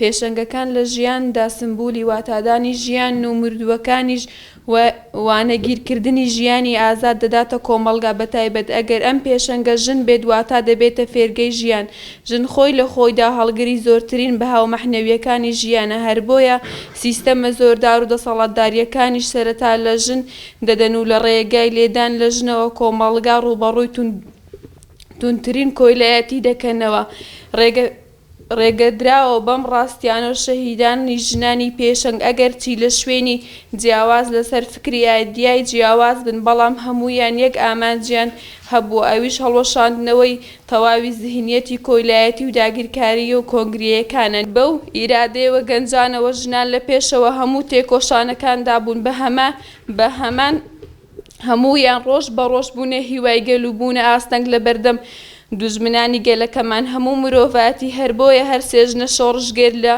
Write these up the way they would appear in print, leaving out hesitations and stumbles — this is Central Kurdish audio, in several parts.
پێشەنگەکان لە ژیاندا سمبولی واتادانی ژیانن و مردووەکانیش و وانەگیرکردنی ژیانی ئازاد دەداتە کۆمەڵگا بەتایبەت ئەگەر ئەم پێشەنگە ژن بێت واتا دەبێتە فێرگەی ژیان ژن خۆی لە خۆیدا هەڵگری زۆرترین بەها و مەحنەویەکانی ژیانە هەربۆیە سیستەمە زۆردار و دەسەڵاتداریەکانیش سەرەتا لە ژن دەدەن و لە ڕێگای لێدان لە ژنەوە کۆمەڵگا ڕووبەڕووی توندترین کۆیلایەتی دەکەنەوە ڕێگە ڕێگەدراوە بەم ڕاستیانە و شەهیدانی ژنانی پێشەنگ ئەگەرچی لە شوێنی جیاواز لەسەر فکری ئایدیای جیاواز بن بەڵام هەموویان یەک ئامانجیان هەبووە ئەویش هەڵوەشاندنەوەی تەواوی زهنیەتی کۆیلایەتی و داگیرکاریی و کۆنگرەیەکانە. بەو ئیرادەیەوە گەنجانەوە ژنان لە پێشەوە هەموو تێکۆشانەکاندا بوون بە هەمان هەموویان ڕۆژ بە ڕۆژ بوونە هیوای گەل و بوونە ئاستەنگ لە بەردەم دوژمنانی گەلەکەمان هەموو مرۆڤایەتی هەر بۆیە هەر سێ ژنە شۆڕشگێر لە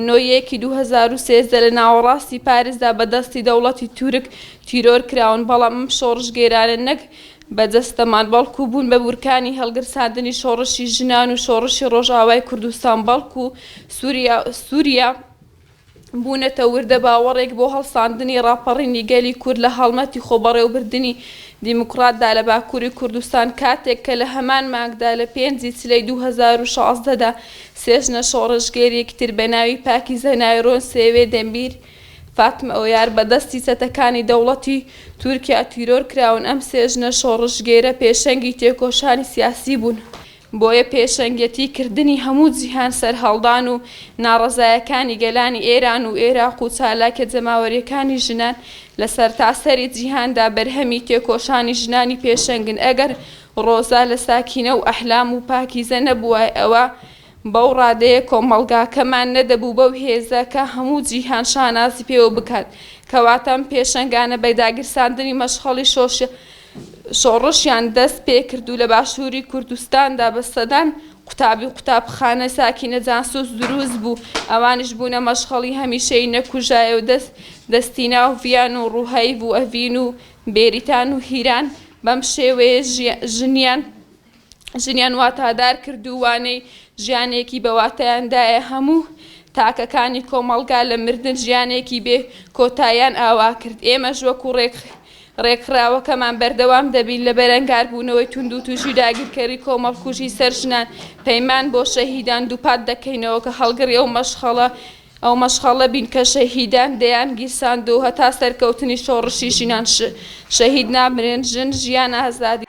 نۆ یەکی 2013 لە ناوەڕاستی پاریسدا بە دەستی دەوڵەتی تورک تیرۆر کراون بەڵام ئەم شۆڕشگێرانە نەک بە جەستەمان بەڵکو بوون بە بورکانی هەڵگرساندنی شۆڕشی ژنان و شۆڕشی ڕۆژئاوای کوردستان بەڵکو سوریا سوریا بوونەتە وردە باوەڕێک بۆ هەڵساندنی ڕاپەڕینی گەلی کورد لە هەڵمەتی خۆبەڕێوبردنی دیموکراتدا لە باکووری کوردستان کاتێک کە لە هەمان مانگدا لە پێنجی چلەی 2016 دا سێ ژنە شۆڕشگێرێکی تر بە ناوی پاکیزە نایرۆن سێوێ دەمیر فاتمە ئۆیار بە دەستی چەتەکانی دەوڵەتی تورکیا تیرۆر کراون ئەم سێ ژنە شۆڕشگێرە پێشەنگی تێکۆشانی سیاسی بوون. بۆیە پێشەنگیەتی کردنی هەموو جیهان سەرهەڵدان و ناڕەزایەکانی گەلانی ئێران و ئێراق و چالاکیە جەماوەریەکانی ژنان لە سەرتاسەری جیهاندا بەرهەمی تێکۆشانی ژنانی پێشەنگن ئەگەر ڕۆزا لە ساکینە و ئەحلام و پاکیزە نەبووایە ئەوا بەو ڕادەیە کۆمەڵگاکەمان نەدەبوو بەو هێزە کە هەموو جیهان شانازی پێوە بکات کەواتە ئەم پێشەنگانە بە داگیرساندنی مەشخەڵی شۆڕشیان دەست پێکرد و لە باشووری کوردستاندا بە سەدان قوتابی و قوتابخانە ساکینە جانسوز دروست بوو ئەوانیش بوونە مەشخەڵی هەمیشەیی نەکوژایە و دەست دەستی ناو ڤیان و ڕوهەیڤ و ئەڤین و بێریتان و هیران بەم شێوەیە ژنیان ژنیان واتادار کرد و وانەی ژیانێکی بە واتایان دایە هەموو تاکەکانی کۆمەڵگا لە مردن ژیانێکی بێ کۆتاییان ئاوا کرد ئێمەش وەکو ڕێک ڕێکخراوەکەمان بەردەوام دەبین لە بەرەنگاربوونەوەی توندوتیژی و داگیرکەری کۆمەڵکوژی سەر ژنان پەیمان بۆ شەهیدان دووپات دەکەینەوە کە هەڵگری ئەو مەشخەڵە ئەو مەشخەڵە بین کە شەهیدان دەیان گیرساند و هەتا سەرکەوتنی شۆڕشی ژنان شەهید نامرن ژن ژیان ئازادی.